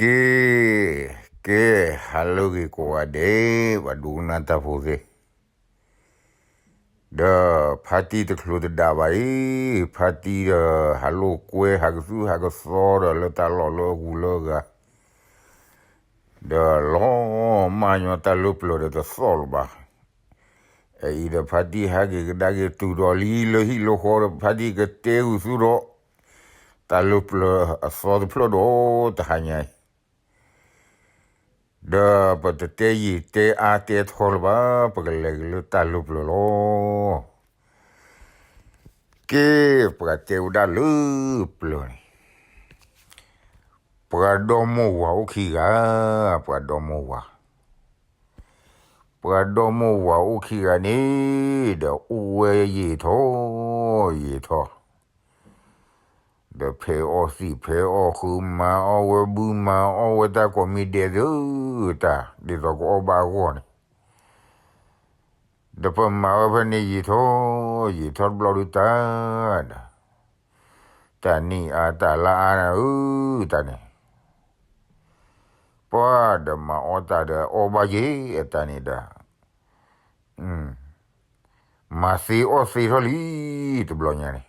က့, ကဲ, ဟါလၢအဂ့ၤကိးဂၤဒဲး, ပှၤဒိကနၣ်တၢ်ဖိသ့ၣ်, ဒီးဖါတံၢ်တချုးတဒးဘၣ်အံၤ, ဖါတံၢ်ဒီးဟးလိာ်ကွဲ ဟးကသူၣ်ဟးကသီဒီးလၢတၢ်လီၢ်လၢအဂုၤလၢအဂၤ, ဒီးလီၤမၢ်ညီတၢ်လၢပျၢၤဒီးတသီၣ်လၢၤဘၣ်. အအံၤဒီးဖါတံၢ်ဟးက့ၤကဒါက့ၤတုၤဒီးလံလၢဟံၣ်လၢဃီဒီး ဖါတံၢ်ကတဲဂုာ်သုဒီး တၢ်လၢပျၢၤအသီတဖျၢၣ်ဒီးတဟါညါအံၤ, ဒီးပတတဲယံာ်တဲအါတဲထီလၢၤဘၣ်, ပကလဲၤက့ၤလၢတၢ်လၢပျၢၤလီၤ. က့, ပှၤတဲဝဲဒၣ်လၢပျၢၤန့ၣ်, ပှၤဒီမိၢ်ဝၤအိၣ်ခံဂၤ, ပှၤဒီမိၢ်ဝၤ, ပှၤဒီမိၢ်ဝၤအိၣ်ခံဂၤန့ၣ်, ဒီးအိၣ်ဝဲယံာ်ထီၣ်ယံာ်ထီၣ်, ဒီးဖဲးအီၣ်သံးဖဲးအီၣ်ဃုာ် မၤအီၣ်ဝဲဘုမၤအီၣ်ဝဲတၢ်ကိးမံၤဒဲးသ့ၣ်တၢ် ဒ်သိးကအီၣ်ဘၣ်အဂီၢ်န့ၣ်, ဒီးပမၤဝဲဖဲန့ၣ်ယံာ်ထီၣ်ယံာ်ထီၣ်တဘျီဒုးတၢ်, တၢ်နံၣ်အါတၢ်လါအါန့ၣ်ဧၢ, တၢ်န့ၣ်, ပှၤဒီးမၤအီၣ်တၢ်ဒီးအီၣ်ဘၣ်ယဲအတၢ်န့ၣ်ဒီး, မၤသ့အီၣ်သ့ထီၣ်လံ, တဘျီညါန့ၣ်,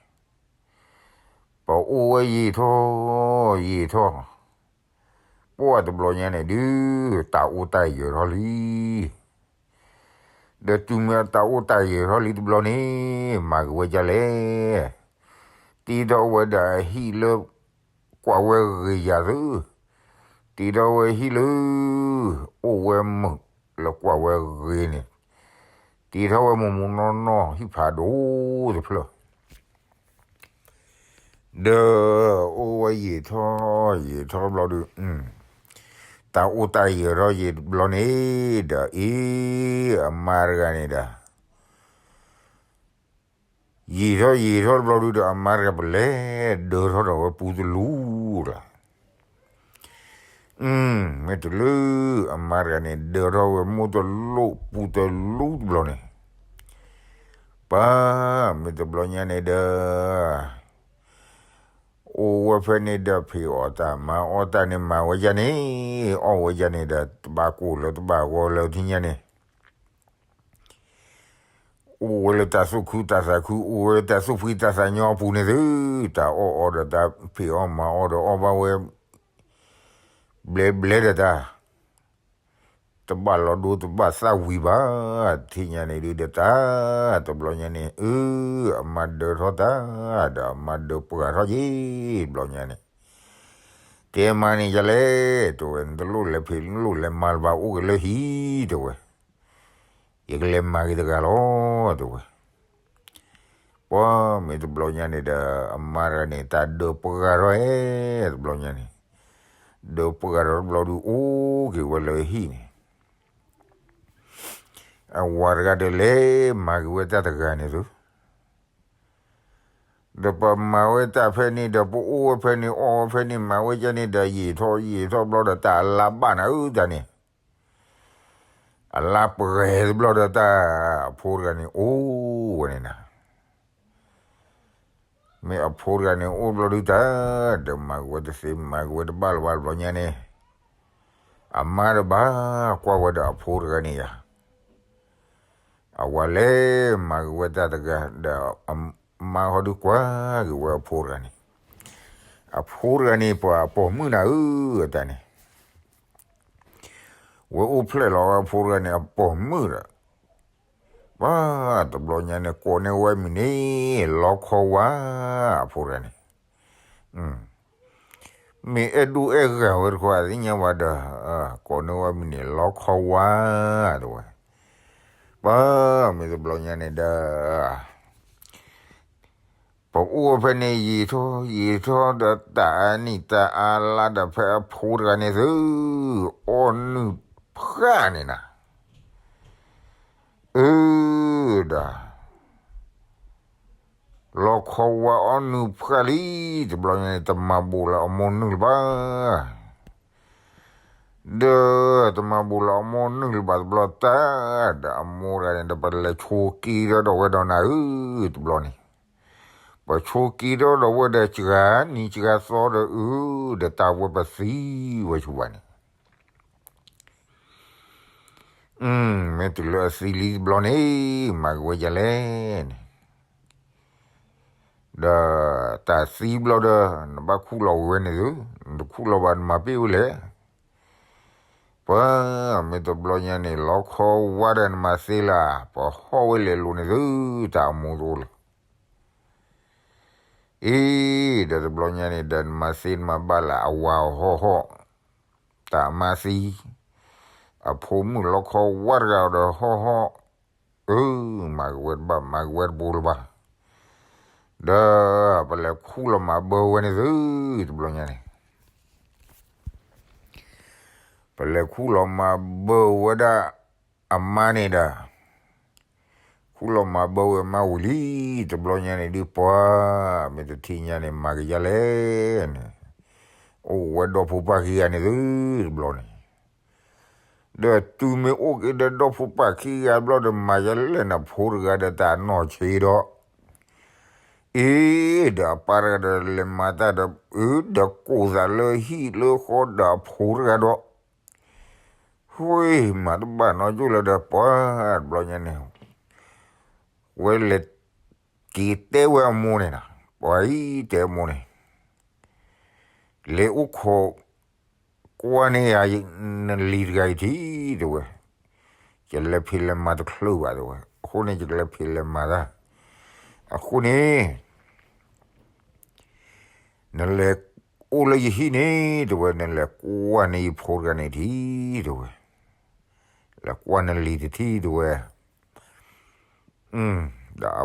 ပအိၣ်ဝဲယံာ်ထီၣ်ယံာ်ထီၣ်, ပှၤတဘျီညါန့ၣ်ဒုး, တၢ်အိၣ်တၢ်ယၢၤထီၣ်လံ. ဒီးတုၤမ့ၢ်တၢ်အိၣ်တၢ်ယၢၤထီၣ်လံတဘျီန့ၣ်, မၤက့ၤဝဲဒ်လဲၣ်. တ့ထီၣ်ဝဲဒၣ်ဟံၣ်လၢကွၢ်ဝဲဂ့ၤယၤသု, တ့ထီၣ်ဝဲဟံၣ်လၢ အိၣ်ဝဲမုာ်လၢကွၢ်ဝဲဂ့ၤန့ၣ်, တ့ထီၣ်ဝဲမုာ်မုာ်နီၢ်နီၢ် ဟံၣ်ဖးဒိၣ်တဖျၢၣ် ဒီးအိၣ်ဝဲယံာ်ထီၣ်ယံာ်ထီၣ်တဘျီဒုး, တၢ်အိၣ်တၢ်ယၢၤထီၣ်ယံာ်တဘျီန့ၣ်, ဒီးအ့ အမါတဂၤန့ၣ်ဒီး, ယံာ်ထီၣ်ယံာ်ထီၣ်တဘျီဒုးဒီး အမါတဂၤပလဲၤဒၢထီၣ်ဒီးဝဲပူတလူဒီး မ့ၢ်တလၢ အမါတဂၤန့ၣ် ဒၢထီၣ်ဝဲမိၢ်တလူပူတလူတဘျီန့ၣ်, ပၢ်မ့ၢ်တဘျီညါန့ၣ်ဒီး, အိၣ်ဝဲဖဲန့ၣ်ဒီး ဖံးအီၣ်တၢ်မၤအီၣ်တၢ်န့ၣ် မၤဝဲဒ်န့ၣ်, အီၣ်ဝဲဒ်န့ၣ်ဒီး တဘၣ်ကိၢ်လၢတဘၣ်ဂီၤလၢထံၣ်ညါန့ၣ် အိၣ်ဝဲလၢတၢ်သူၣ်ခုသးခု, အိၣ်ဝဲလၢတၢ်သူၣ်ဖှံသးသးညီအပူၤန့ၣ်သု, တၢ်အီၣ်အီဒီးတၢ်ဖံးအီၣ်မၤအီၣ်ဒီးအီၣ်ဘၣ်ဝဲ ဘျဲဘျဲဒီးတၢ်, တဘၣ်လီၤဒိတဘၣ်သၣ်ဝံၤဘၣ်, ထံၣ်ညါန့ၣ်ဒုးဒီးတၢ်, တဘျီညါန့ၣ် အၢ အမါဒၢထီၣ်တၢ်, ဒီးအမါဒၢပှၤထီၣ်ယ့ၣ်တဘျီညါန့ၣ်, တဲမါန့ၣ်ယၤလဲၣ်, တဲဝဲ နတလိၣ်လဲၤဖံး နလိၣ်လဲၤမၤလၢၤဘၣ် အိၣ်က့ၤလၢဟံၣ် တဲဝဲ, ယကလဲၤမၤက့ၤတဂၤလီၤ တဲဝဲ, ပှၤမ့ၢ်တဘျီညါန့ၣ်ဒီး အမါတဂၤန့ၣ် တၢ်ဒၢပှၤထီၣ်ဧဲ တဘျီညါန့ၣ်, ဒၢပှၤထီၣ်တဘျီဒုး အိၣ်က့ၤဝဲလၢဟံၣ်န့ၣ်, အဝၤတဂၤဒီးလဲၤမၤက့ၤဝဲတၢ်တဂၤန့ၣ်သု ဒီးပမၤဝဲတၢ်ဖဲန့ၣ်ဒီး ပအိၣ်ဝဲဖဲန့ၣ် အီၣ်ဝဲဖဲန့ၣ် မၤဝဲဒ်န့ၣ်ဒီး ယံာ်ထီၣ်ယံာ်ထီၣ်တဘျီဒီး တၢ်အလါဘၣ်နၤဧၢ တၢ်န့ၣ်, အလါပှဲၤတဘျီဒီး တၢ်အဖိတဂၤန့ၣ် အိၣ်ဝဲန့ၣ်နၤ, မ့ၢ်အဖိတဂၤန့ၣ် အိၣ်တဘျီဒုးတၢ်, ဒီးမၤက့ၤဝဲတသ့ မၤက့ၤဝဲတဘၣ်လၢၤဘၣ်တဘျီညါန့ၣ်, အမါတဘၣ်ကွၢ်ဝဲဒီးအဖိတဂၤန့ၣ်ယၤ အဝၤလဲၤမၤက့ၤဝဲတၢ်တဂၤဒီး အမါဟီဒုးကွၢ်က့ၤဝဲအဖိတဂၤန့ၣ်, အဖိတဂၤန့ၣ် ပှၤအပိာ်မုၣ်နၤဧၢ အတၢ်န့ၣ်, ဝဲအိၣ်ဖျဲၣ်လီၤဝဲအဖိတဂၤန့ၣ် အပိာ်မုၣ်ဒီး, ပှၤတဘျီညါန့ၣ် ကိးန့ၢ်ဝဲမံၤန့ၣ် လီခီဝါ အဖိတဂၤန့ၣ် မ့ၢ်အဲၣ်ဒိၣ်အဲၣ်ဂၤဝဲတခီ အသ့ၣ်ညါဝဲဒီး, ကိးန့ၢ်ဝဲမံၤန့ၣ် လီခီဝါ တဲဝဲ, ပှၤမ့ၢ်တဘျီညါန့ၣ်ဒီး, ပအိၣ်ဝဲဖဲန့ၣ် ယံာ်ထီၣ်ယံာ်ထီၣ်ဒီး တၢ်အါနံၣ်တၢ်အါလါဒီးဖဲအဖိတဂၤန့ၣ်သု, အီၣ်နုၢ်ဖျၢၣ်န့ၣ်နၤ, အၢ ဒီး လီခီဝါအီၣ်နုၢ်ဖျၢၣ်လံ, တဘျီညါန့ၣ် တမၤဘူးလၢအမိၢ်နုၢ်လၢၤဘၣ်, ဒီးတမၤဘူးလၢအမိၢ်နုၢ်လၢၤဘၣ်တဘျီတၢ်, ဒီးအမိၢ်တဂၤန့ၣ်ဒီး ပလဲၤဆိက့ၤဒီးဝဲဒီးနၤဧၢ, တဘျီန့ၣ်, ပ ပဆိးက့ၤထီၣ်ဒီးဝဲဒီးစှၤနံၤစှၤသီဒီးအုၣ်, ဒီးတၢ်ဝဲပသံဝဲဆိဘၣ်န့ၣ်, မ့ၢ်တုၤလၢအသံလံတဘျီန့ၣ်, မၤက့ၤဝဲဒ်လဲၣ်န့ၣ်, ဒီးတၢ်သံဘျီဒီး နဘၣ်ခူၣ်လီၤဝဲန့ၣ်သု, နတခူၣ်လီၤဘၣ်နမၤပ့ၢ်ဝဲလဲၣ်. ပှၤ, မ့ၢ်တဘျီညါန့ၣ် လီခီဝါဒီးနမၤသ့လၢ်, ပှၤဟီၣ်ဝဲလဲၤလိၤန့ၣ်သု, တၢ်အမူတအိၣ်လၢၤ. အ့, ဒီးတဘျီညါန့ၣ်ဒီး နမၤသ့နမၤဘၣ်လၢ် အဝၤအီၤဟီၣ်ဟီၣ်, တၢ်အမါသံ, အဖိမုၣ်လီခီဝါတဂၤဒီးဟီၣ်ဟီၣ်, အၢ, မၤက့ၤဝဲတဘၣ် မၤက့ၤဝဲတဘိလၢၤဘၣ်. ဒီးပလဲၤခူၣ်လီၤမၤဘၢဝဲန့ၣ်သု, တဘျီညါန့ၣ် ပလဲၤခူၣ်လီၤမၤဘၢဝဲဒၣ်အမါန့ၣ်ဒီး, ခူၣ်လီၤမၤဘၢဝဲမါဝံၤလံ, တဘျီညါန့ၣ်ဒုး ပှၤ, မ့ၢ်တထံၣ်ညါန့ၣ် မၤက့ၤဒ်လဲၣ်န့ၣ်, အိၣ်ဝဲဒီဖိပၢ်ခံဂၤန့ၣ်သု, တဘျီန့ၣ်, ဒီးတုၤမ့ၢ်အိၣ်က့ၤဒီးဒီဖိပၢ်ခံဂၤဘျီဒီး မၤဒ်လဲၣ်န့ၣ် ဖိတဂၤဒီးတၢ်နီၢ်ဆံးဒီး အ့, ဒီးအပၢ်တဂၤဒီးလဲၤမၤတၢ်ဒီး, အၢ, ဒီးကိးသးလၢဟံၣ်လၢဃီဒီးအဖိတဂၤဒီး, ဃ့, မၤတဘၣ်နီတကၠိၢ်လၢၤဒီး ပှၤ, တဘျီညါန့ၣ်, ဝဲလဲၤက့ၤတဲဝဲအမိၢ်န့ၣ်ဒီး, ပှၤအံၤတဲအမိၢ်န့ၣ်, လဲၤအိၣ်ခိးကွၢ်န့ၢ်ယၤ နလံၤတဂၤအံၤထံ တဲဝဲ, ယလဲၤဖံးလဲၤမၤတချုးဘၣ် တဲဝဲ, အဃိန့ၣ် ယကလဲၤဖံးလဲၤမၤတၢ်, အဃိန့ၣ် နလဲၤအိၣ်လၢယဟံၣ်န့ၣ် တဲဝဲ, နလဲၤကွၢ်န့ၢ်ယဖိတဂၤန့ၣ်ထံ တဲဝဲ, လဲၤကွၢ်နလံၤတထံ တဲဝဲ, ဒီးအ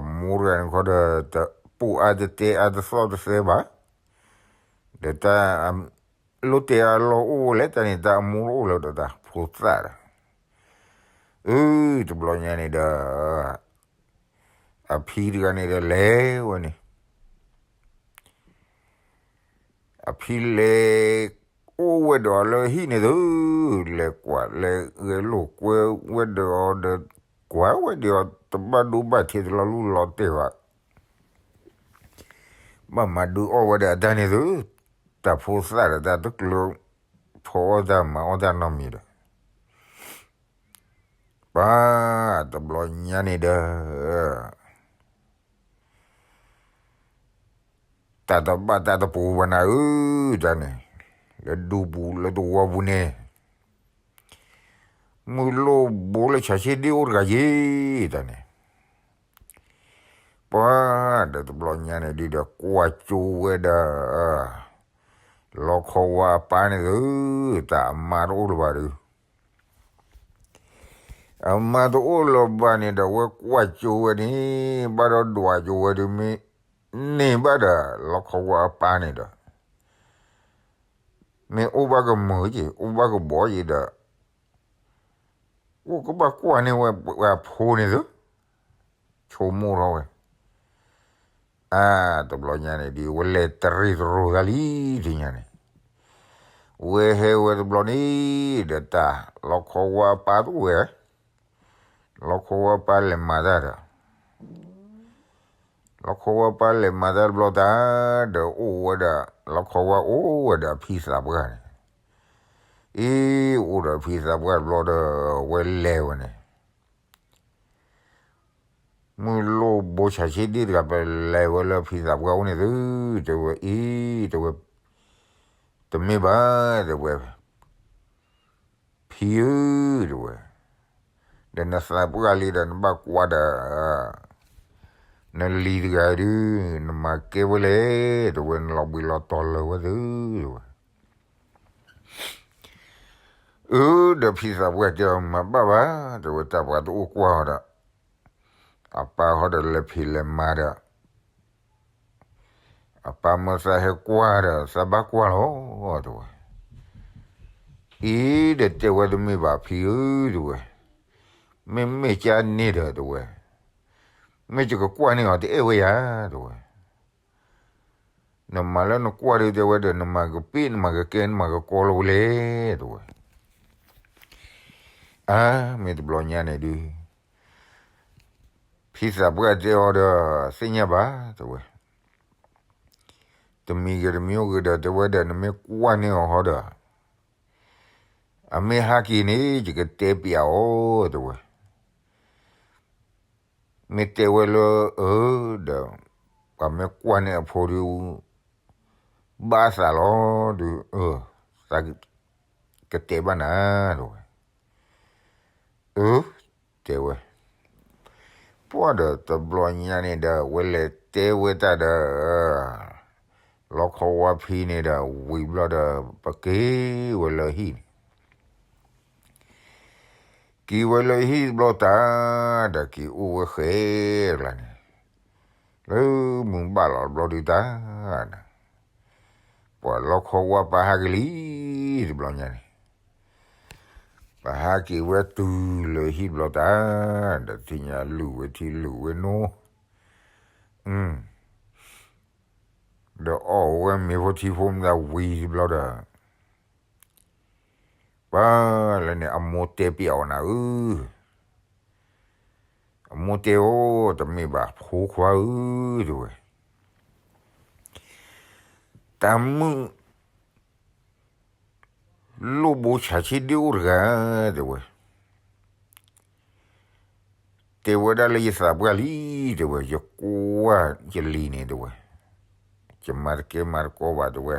မိၢ်တဂၤန့ၣ်ခီဒီး တပူၤအါတတဲအါတသီၣ်တသဲဘၣ်, ဒီးတၢ် လိၣ်တဲအလီၢ်အိၣ်ဝဲလဲၣ် တၢ်န့ၣ် တၢ်အမိၢ်တအိၣ်လၢၤဒီးတၢ်ဖိသၣ်ဒီး, အၢ, တဘျီညါန့ၣ်ဒီး အဖံတဂၤန့ၣ်ဒီးလဲၤဝဲန့ၣ်, အဖံလဲၤအိၣ်ဝဲဒီးအီၤလၢဟံၣ်န့ၣ်သု, လဲၤကွၢ်လဲၤဂဲၤလိာ်ကွဲဝဲဒီးအီၤဒီး, ကွၢ်ဝဲဒီးအီၤတဘၣ်ဒိဘၣ်ထံးတလီၤလူလီၤတဲာ်ဘၣ်, ဘၣ်မၤဒုးအီၣ်ဝဲဒီးအတၢ်န့ၣ်သု, တၢ်ဖိသၣ်ဒီးတၢ်တကျၢၤဖီအီၣ်တၢ်မၤအီၣ်တၢ်နီတမံၤဒီး, ပှၤ, တဘျီညါန့ၣ်ဒီး တၢ်တဘၣ်တၢ်တပူၤဘၣ်နၤဧၢ, တၢ်န့ၣ်, လၢဒူပူၤလၢတဝီပူၤန့ၣ်, မုၢ်လိၣ်ဘိလၢဆၣ်ဆ့ဒ့အိၣ်တဂၤယ့ၢ်, တၢ်န့ၣ်, ပှၤ, ဒီးတဘျီညါန့ၣ်ဒုးဒီးကွၢ်ကၠိဝဲဒီး လီခီဝါအပၢ်န့ၣ်သု, တၢ်အမါတအိၣ်လၢၤဘၣ်ဒုး, အမါတအိၣ်လၢၤဘၣ်န့ၣ်ဒီး ဝဲကွၢ်ကၠိဝဲန့ၣ်, ဘၣ်ဒီးဒွးကၠိဝဲဒုး မ့ၢ်န့ၢ်ဘၣ်ဒီး လီခီဝါအပၢ်န့ၣ်ဒီး, မ့ၢ်အိၣ်ဘၣ်ကမုာ်က့ၤ အိၣ်ဘၣ်ကဘီယ့ၤဒီး, အိၣ်ကဘၣ်ကွၢ်န့ၢ်ဝဲအဖိန့ၣ်သု, ဆိကမိၣ်ထီၣ်ဝဲ အါ, တဘျီညါန့ၣ်ဒုး ဝဲလဲၤတရံးတရိာ်သးလံ, တညါန့ၣ်, ဝဲဟဲဝဲတဘျီန့ၣ်, ဒီးတၢ်လီခီဝါအပၢ်တအိၣ်ဝဲ, လီခီဝါအပၢ်လဲၤမၤတၢ်ဒီး, လီခီဝါအပၢ်လဲၤမၤတၢ်တဘျီတၢ်, ဒီးအိၣ်ဝဲဒီး, လီခီဝါအိၣ်ဝဲဒီးအဖံသးပှၢ်န့ၣ်, အ့, အိၣ်ဒီးအဖံသးပှၢ်တဘျီဒီး ဝဲလဲၤဝဲန့ၣ် မုၢ်လိၣ်ဘိဆၣ်ဆ့ဒ့တဂၤ ပလဲၤဝဲလၢဖံသးပှၢ်အိၣ်န့ၣ်သု, တဲဝဲ, အ့, တဲဝဲ, တမ့ၢ်ဘၣ်, တဲဝဲ, ဖံဧၢ, တဲဝဲ, ဒီးနသးပှၢ်လံဒီးနဘၣ်ကွၢ်ဒီး နလံၤတဂၤဒုး နမၤကဲဝဲလဲၣ်, တဲဝဲ, နလီၤဘှံးလီၤတီၤလၢာ်ဝဲသု, တဲဝဲ. အၢ, ဒီးဖံသးပှၢ်တဲအီၤ မၤဘၣ်ဘၣ်, တဲဝဲ, တၢ်ပှၤတအိၣ်ကွၢ်အီၤဒီး အပၢ်ဃီဒီးလဲၤဖံးလဲၤမၤဒီး အပၢ်မၢသးဟဲကွၢ်ဒီး သးဘၣ်ကွၢ်လီၤ, တဲဝဲ. အံၤဒီးတဲဝဲ တမ့ၢ်ဘၣ်ဖံဧၢ, တဲဝဲ, မ့မ့ၢ်ကန့ၢ်ဒီး တဲဝဲ, မ့ၢ်ယကကွၢ်န့ၢ်အီၤတအဲၣ်ဝဲယၤ, တဲဝဲ. နမၤလၢနကွၢ်ဒုး တဲဝဲဒီး နမၤကပ့ၢ် နမၤကကဲ နမၤကကီလၢဝဲလဲၣ်, တဲဝဲ. အါ, မ့ၢ်တဘျီညါန့ၣ်ဒုး ဖံသးပှၢ်တဲအီၤဒီး သ့ၣ်ညါဘၣ်, တဲဝဲ. တမံၤဂ့ၤတမံၤအိၣ်ဂ့ၤဒီး တဲဝဲဒီး နမ့ၢ်ကွၢ်န့ၢ်အီၤဃီဒီး အမ့ၢ်ဟးက့ၤန့ၣ် ယကတဲပျးအီၤ တဲဝဲ. မ့ၢ်တဲဝဲလၢ အၢ ဒီး ပှၤမ့ၢ်ကွၢ်န့ၢ်အဖိဒုး ဘၣ်သးလီၤဒုး အၢ သးကတဲဘၣ်နၤ တဲဝဲ. အၢ တဲဝဲ. ပှၢ်ဒီးတဘျီညါန့ၣ်ဒီး ဝဲလဲၤတဲဝဲတၢ်ဒီး လီခီဝါဖံန့ၣ်ဒီး ဝံၤဘျီဒီး ပက့ၤဝဲလၢဟံၣ်န့ၣ် က့ၤဝဲလၢဟံၣ်တဘျီတၢ် ဒီးက့ၤအိၣ်ဝဲဃဲကျါန့ၣ် လၢမုၢ်ဘၣ်လီၤတဘျီဒုးတၢ် ပှၤလီခီဝါပာ်ဟးက့ၤလံ တဘျီညါန့ၣ် ပာ်ဟးက့ၤဝဲတုၤလၢဟံၣ်တဘျီတၢ် ဒီးထံၣ်ညါလူၤဝဲထံလူၤဝဲနိ ဒီးအီၣ်ဝဲမ့ၤဖိထံဖိမတၤဝံၤတဘျီဒီး ပှၤလၢန့ၣ် အမိၢ်တဲပျးအီၤနၤဧၢ, အမိၢ်တဲအီၤ တမ့ၢ်ဘၣ်ဖိခွါဧၢ, တဲဝဲ, တၢ်မုၣ် လိၣ်ဘိဆးဆ့ဒ့ၣ်အိၣ်တဂၤ, တဲဝဲ, တဲဝဲဒၣ်လၢယသးပှၢ်လံ, တဲဝဲ, ယကွၢ်ယလံၤန့ၣ် တဲဝဲ, ယမၤတကဲမၤတကီဘၣ် တဲဝဲ,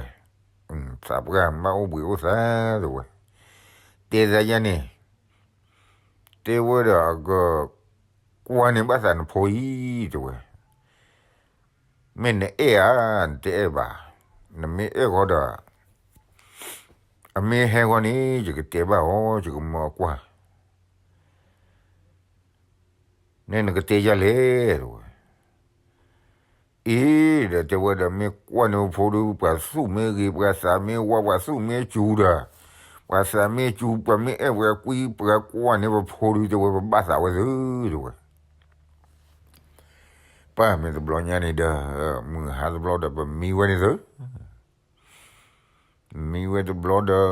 သးပှၢ်ဘၣ်အိၣ်ဘှံးအိၣ်သါ တဲဝဲ, တဲသးယၤန့ၣ်, တဲဝဲဒီးအကကွၢ်န့ၢ်ဘၣ်သးနဖိအံၤ တဲဝဲ, မ့ၢ်နအဲၣ်ဧါ, နတအဲၣ်ဘၣ်, နမ့ၢ်အဲၣ်ဃီဒီး, အမ့ၢ်ဟဲဃီန့ၣ် ယကတဲဘၣ်အီၤ ယကမၢအကွၢ် န့ၣ်နကတဲယၤလဲၣ် တဲဝဲ, အ့ ဒီးတဲဝဲဒီး မ့ၢ်ကွၢ်န့ၢ်ပဖိဒုး ပှၤသူၣ်မ့ၢ်ဂ့ၤ ပှၤသးမ့ၢ်ဝါ ပှၤသူၣ်မ့ၢ်စူၤဒီး, ပှၤသးမ့ၢ်စူၤ ပှၤမ့ၢ်အဲၣ်ပှၤကွံ ပှၤကွၢ်န့ၢ်ပဖိဒုး တဲဝဲ ပဘၣ်သးဝဲသု တဲဝဲ, ပၢ်မ့ၢ်တဘျီညါန့ၣ်ဒီး, မုၢ်ဟါတဘျီဒီး ပမံဝဲန့ၣ်သု မံဝဲတဘျီဒီး,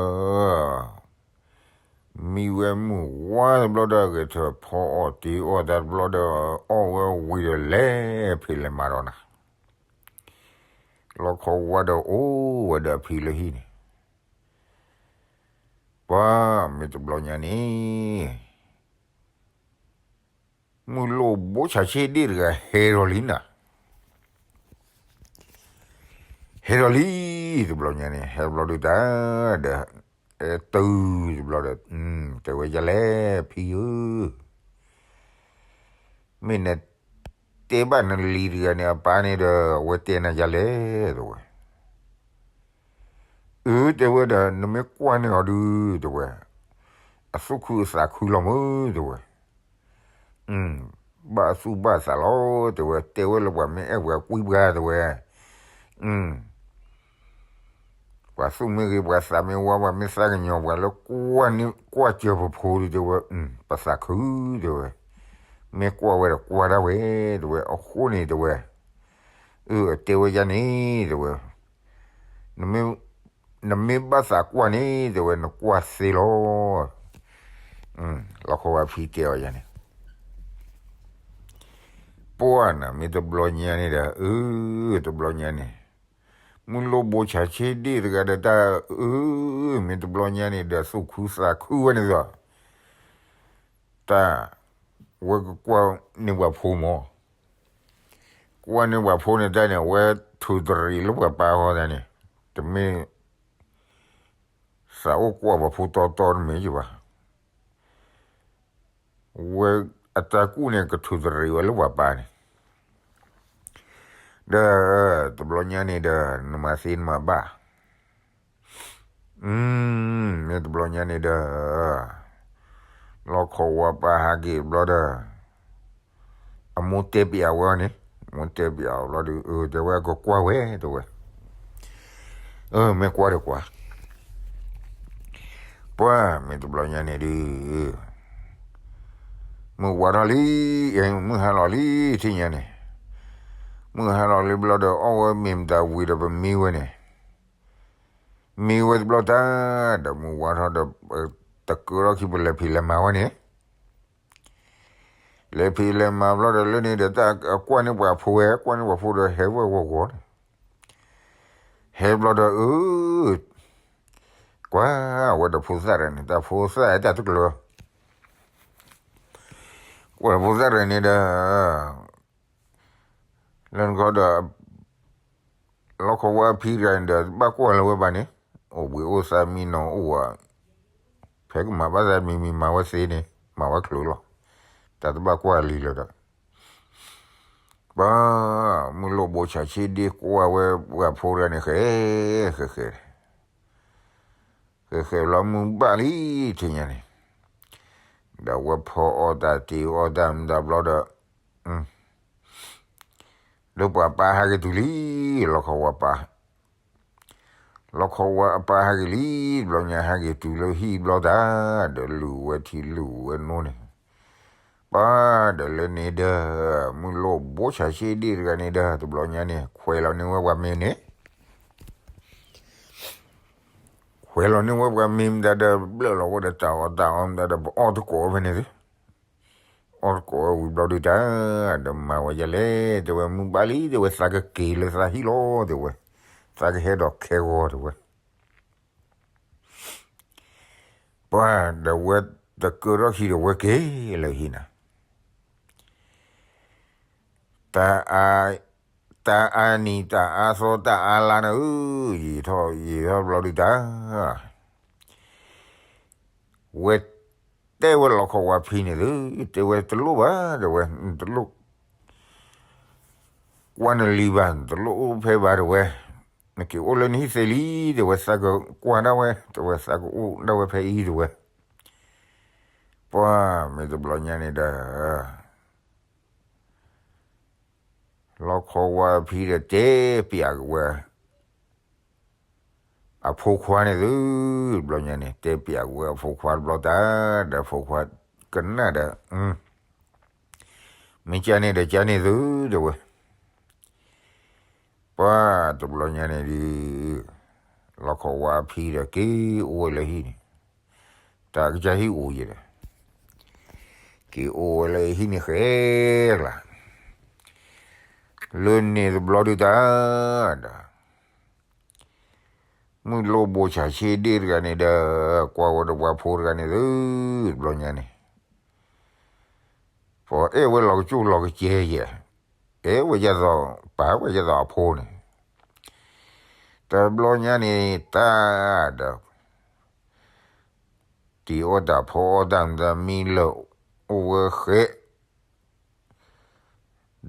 မံဝဲမုၢ်ဝါတဘျီဒီး ဂဲၤထၢၣ်ဖီအီၣ်တ့အီၣ်တၢ်တဘျီဒီး အီၣ်ဝဲဝံၤဒီး လဲၤဖံးလဲၤမၤဒီးနၤ, လီခီဝါဒီးအိၣ်ဝဲဒီးအဖံလၢဟံၣ်န့ၣ်, ပၢ်မ့ၢ်တဘျီညါန့ၣ် မုၢ်လိၣ်ဘိဆးဆ့ဒ့ၣ်တဂၤ ဟဲဒီးလံနၤ, ဟဲဒီးလံ, တဘျီညါန့ၣ် ဟဲဘျီဒုးတၢ်, ဒီး, အဲတုၤတဘျီဒီး, တဲဝဲယၤလဲၣ် ဖံဧၢ, မ့ၢ်နတဲဘၣ်နလံၤတဂၤန့ၣ် အပၢ်န့ၣ်ဒီး အဝဲတဲနၤယၤလဲၣ် တဲဝဲ, အၢ တဲဝဲဒီး နမ့ၢ်ကွၢ်န့ၢ်အီၤဒုး တဲဝဲ, အသူၣ်ခုအသးခုလီၤမုၢ် တဲဝဲ, ဘၣ်သူၣ်ဘၣ်သးလီၤ တဲဝဲ, တဲဝဲလၢပှၤမ့ၢ်အဲၣ်ပှၤကွံပှၤ တဲဝဲ, ပှၤသူၣ်မ့ၢ်ဂ့ၤ ပှၤသးမ့ၢ်ဝါ ပှၤမ့ၢ်သးကညီၤ ပှၤလၢကွၢ်န့ၢ်ကွၢ်စၢၤပဖိဒုး တဲဝဲ, ပသးခု တဲဝဲ, မ့ၢ်ကွၢ်ဝဲဒီးကွၢ်ဒၣ်ဝဲ တဲဝဲ, အဃိန့ၣ် တဲဝဲ, အတဲဝဲယၤန့ၣ် တဲဝဲ, နမ့ၢ်ဘၣ်သးကွၢ်န့ၣ် တဲဝဲ နကွၢ်သ့လီၤ, လီခီဝါဖံတဲအီၤယၤန့ၣ်, ပှၢ်နၤ မ့ၢ်တဘျီညါန့ၣ်ဒီး အၢ တဘျီညါန့ၣ်, မုၢ်လိၣ်ဘိဆးဆ့ဒ့ၣ်တဂၤဒီးတၢ် အၢ မ့ၢ်တဘျီညါန့ၣ်ဒီး သူၣ်ခုသးခုဝဲန့ၣ်ဒီး, တၢ်, ဝဲကကွၢ်န့ၢ်ပှၤဖိမး, ကွၢ်န့ၢ်ပှၤဖိန့ၣ်တၢ်န့ၣ် အဝဲထုးတရံးလၢပှၤပၢ်ဃီသတးန့ၣ်, တမ့ၢ် သးအိၣ်ကွၢ်ပှၤဖိတီတီတမ့ၢ်ယဘၣ်, ဝဲအတၢ်ကူၣ်န့ၣ် ကထုးတရံးဝဲလၢပှၤပၢ်န့ၣ်, ဒီး, တဘျီညါန့ၣ်ဒီး နမၤသ့နမၤဘၣ်, မ့ၢ်တဘျီညါန့ၣ်ဒီး, လီခီဝါပၢ်ဟးက့ၤတဘျီဒီး, အမိၢ်တဲပျးဝဲအီၤန့ၣ်, မိၢ်တဲပျးအီၤဘျီဒီး အၢ တဲဝဲ ကကွၢ်ဝဲ တဲဝဲ, အၢ မ့ၢ်ကွၢ်ဒီးကွၢ်, ပှၢ်မ့ၢ်တဘျီညါန့ၣ်ဒီး, မုၢ်ဝါထီၣ်လံ, မုၢ်ဟါလီၤလံ, ထံၣ်ညါန့ၣ်, မုၢ်ဟါလီၤလံဘျီဒီး အီၣ်ဝဲမ့ၤမတၤဝံၤဒီးပမံဝဲန့ၣ်, မံဝဲတဘျီတၢ်, ဒီးမုၢ်ဝါထီၣ်ဒီး, တကၢထီၣ်ခံပလဲၤဖံးလဲၤမၤဝဲန့ၣ် လဲၤဖံးလဲၤမၤဘျီဒီးလၢန့ၣ်ဒီး တၢ်ကွၢ်န့ၢ်ပှၤဖိဝဲ ကွၢ်န့ၢ်ပှၤဖိဒီးဟဲဝဲဂီၤဂီၤန့ၣ်, ဟဲဘျီဒီး အၢ ကွၢ်ဝဲဒီးဖိသၣ်တဂၤန့ၣ် တၢ်ဖိသၣ်တၢ်တကျၢၤ, ကွၢ်ဒီးဖိသၣ်တဂၤန့ၣ်ဒီး လၢနခီဒီး လီခီဝါအဖံတဂၤန့ၣ်ဒီး ဘၣ်ကွၢ်လၢၤဝဲဘၣ်န့ၣ်, အိၣ်ဘှံးအိၣ်သါမံနီၤအိၣ်ဝဲ, ဖဲကမၤဘၣ်သးမံမံမၤဝဲသ့န့ၣ် မၤဝဲချုးလီၤ, တၢ်တဘၣ်ကွၢ်လံလၢၤဒီး ပှၤ မုၢ်လိၣ်ဘိဆးဆ့ဒ့ကွၢ်ဝဲပှၤဖိတဂၤန့ၣ် ဃဲ ဃဲ ဃဲ ဃဲလီၤမုၢ်ဘၣ်လံထံၣ်ညါန့ၣ်, ဒီးဝဲဖီအီၣ်တၢ်တ့အီၣ်တၢ်မတၤဘျီဒီး လၢပှၤပၢ်ဟဲက့ၤတုၤလံ, လီခီဝါပၢ် လီခီဝါအပၢ်ဟဲက့ၤလံ, ဘျီညါဟဲက့ၤတုၤလၢဟံၣ်ဘျီတၢ်, ဒီးလုၢ်ဝဲထံလုၢ်ဝဲနိန့ၣ်, ပှၤ ဒီးလၢန့ၣ်ဒီး မုၢ်လိၣ်ဘိဆးဆ့ဒ့တဂၤန့ၣ်ဒီး တဘျီညါန့ၣ် ခွဲးလီၤန့ၢ်ဝဲပှၤမ့ၤန့ၣ်, ခွဲးလီၤန့ၢ်ဝဲပှၤမ့ၤမတၤဒီး ဘျၢၣ်လီၤဝဲဒီးတၢ်အီၣ်တၢ်အီမတၤဒီး ပအီၣ်တကိးဝဲဖဲန့ၣ်သ့ အီၣ်တကိးဝဲဝံၤဘျီဒုးတၢ်, ဒီးမၤဝဲဒ်လဲၣ်, တဲဝဲမုၢ်ဘၣ်လံ, တဲဝဲသးကက့ၤလၢသးဟံၣ်လီၤ, တဲဝဲ, သးကဟဲဒီးခဲဂီၤ တဲဝဲ, ပှၤ ဒီးဝဲတကၢထီၣ်ခံဒီးဝဲက့ၤလၢဟံၣ်နၤ, တၢ်အါ, တၢ်အါနံၤ တၢ်အါသီတၢ်အါလါန့ၣ်ဧၢ, ယံာ်ထီၣ်ယံာ်ထီၣ်ဘျီဒုးတၢ် ဝဲတဲဝဲလီခီဝါဖံန့ၣ်သု, တဲဝဲတလိၣ်ဘၣ်, တဲဝဲ, တလိၣ်ကွၢ်နလံၤဘၣ်, တလိၣ်အိၣ်ဖဲဘၣ်, တဲဝဲ, နက့ၤအိၣ်လၢနဟံၣ်သ့လံ, တဲဝဲ, သးကကွၢ်ဒၣ်ဝဲ, တဲဝဲ, သးကအိၣ်ဒၣ်ဝဲဖဲအံၤ, တဲဝဲ, ပှၤ မ့ၢ်တဘျီညါန့ၣ်ဒီး လီခီဝါဖံဒီးတဲပျးက့ၤဝဲ အဖိခွါန့ၣ်သု, တဘျီညါန့ၣ် တဲပျးက့ၤဝဲအဖိခွါတဘျီတၢ်, ဒီးဖိခွါကနၣ်ဒီး, မ့ၢ်ကန့ၣ်ဒီးကန့ၣ်သု, တဲဝဲ, ပှၤ တဘျီညါန့ၣ်ဒုး လီခီဝါဖံဒီးက့ၤအိၣ်ဝဲလၢဟံၣ်န့ၣ်, တၢ်ကစၢ်ဟံၣ်အိၣ်ယဲဒီး က့ၤအိၣ်ဝဲလၢဟံၣ်န့ၣ်ဃဲကျါ, လၢန့ၣ်တဘျီဒုးတၢ်ဒီး မုၢ်လိၣ်ဘိဆးဆ့ဒ့တဂၤန့ၣ်ဒီး ကွၢ်ဝဲဒီးပှၤဖိတဂၤန့ၣ်သု, တဘျီညါန့ၣ် ပှၤအဲၣ်ဝဲလီၤကစူၣ်လီၤကစဲယဲ, အဲၣ်ဝဲဒ်သိး ပာ်ဝဲဒ်သိးအဖိန့ၣ်, တဘျီညါန့ၣ်တၢ်ဒီး တ့အီၣ်တၢ်ဖီအီၣ်တၢ်မတၤမံလၢာ် အိၣ်ဝဲဃဲ